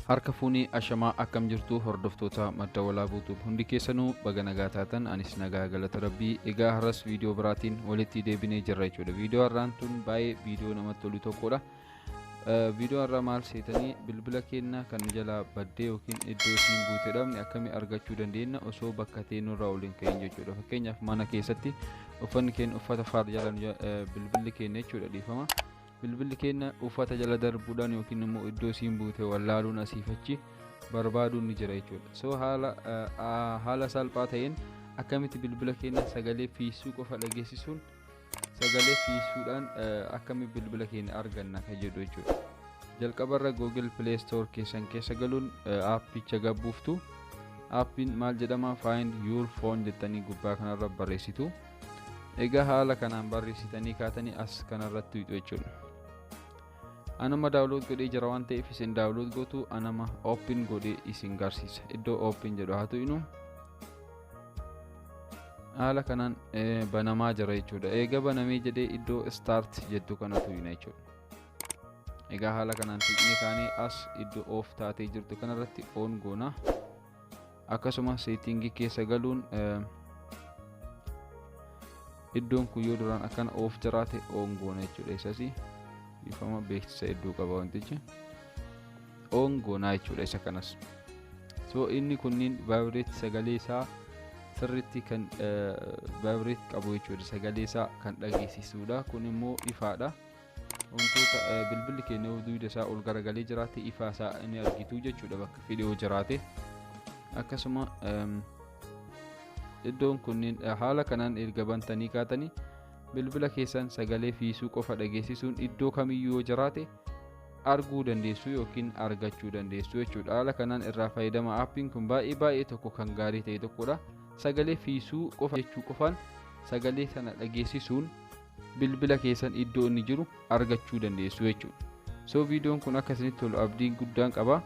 Harka fuunee, ashamaa, akkam jirtu hordoftoota Madda Walaabuu? Hundi keessanuu baga nagaa taatan. Anis nagaa, galata Rabbii. Egaa har'as viidiyoo biraatiin walitti deebinee jirra jechuudha. Viidiyoo har'aan tun baay'ee viidiyoo namatti tolu tokkodha. Viidiyoo har'aa maal seetanii? Bilbila keenya kan nu jalaa baddee yookiin iddoo isiin buute dhabne akkamii argachuu dandeenya osoo bakka teenyurraa waliin ka'in jechuudha. Fakkeenyaaf, mana keessatti uffanni keenya uffata faar jala bilbilli keenya jechuudha, dhiifama. Bilbilli keenya uffata jala darbuudhaan yookiin immoo iddoo isiin buute wallaaluun asiif achi barbaaduun ni jira jechuudha. So haala salphaa ta'een akkamitti bilbila keenya sagalee fiisuu qofa dhageessisuun, sagalee fiisuudhaan akkamitti bilbila keenya arganna kan jedhu jechuudha. Jalqabarra Google Play Store keessan keessa galuun aappicha gabbuuftu. Aappiin maal jedhama? "Find your phone" jettanii gubbaa kanarra barreessitu. Egaa haala kanaan barreessitanii kaatanii as kanarratti hiixu jechuudha. Anuma download godhee jira waan ta'eef isin download gootu, anama open godhee isin garsiisa. Iddoo open jedhu haa tu'inu. Haala kanaan banamaa jira jechuudha. Eega banamee jedhee iddoo start jettu kana tu'ina jechuudha. Egaa haala kanaan tuqnee kaanee as iddoo off taatee jirtu kanarratti on goona. Akkasuma setting keessa galuun iddoon kun yoo duraan akkana off jiraate on goona jechuudha. Isas ifama beeksisa hedduu qaba wantichi, on goonaa jechuudha isa kanas. So inni kunniin vibrate, sagalee isaa sirriitti kan vibrate qabu jechuudha, sagalee isaa kan dhageessisuudha. Kun immoo ifaadha. Wantoota bilbilli keenya yoo dugda isaa ol garagalee jiraate ifaa isaa inni argitu jechuudha, bakka fedhe yoo jiraate. Akkasuma iddoon kunniin haala kanaan erga bantanii kaatanii bilbila keessan sagalee fiisuu qofa dhageessisuun iddoo kamiyyuu yoo jiraate arguu dandeessu yookiin argachuu dandeessu jechuudha. Haala kanaan irraa fayyadama. Aappiin kun baay'ee baay'ee tokko kan gaarii ta'e tokkodha. Sagalee fiisuu qofa jechuu qofaan, sagalee sana dhageessisuun bilbila keessan iddoo inni jiru argachuu dandeessu jechuudha. So viidiyoon kun akka isinitti tolu abdiin guddaan qaba.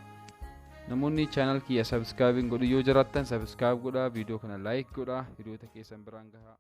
Namoonni channel kiyya subscribe godhu yoo jiraattan subscribe godhaa, viidiyoo kana like godhaa, hiriyoota keessan biraan gahaa.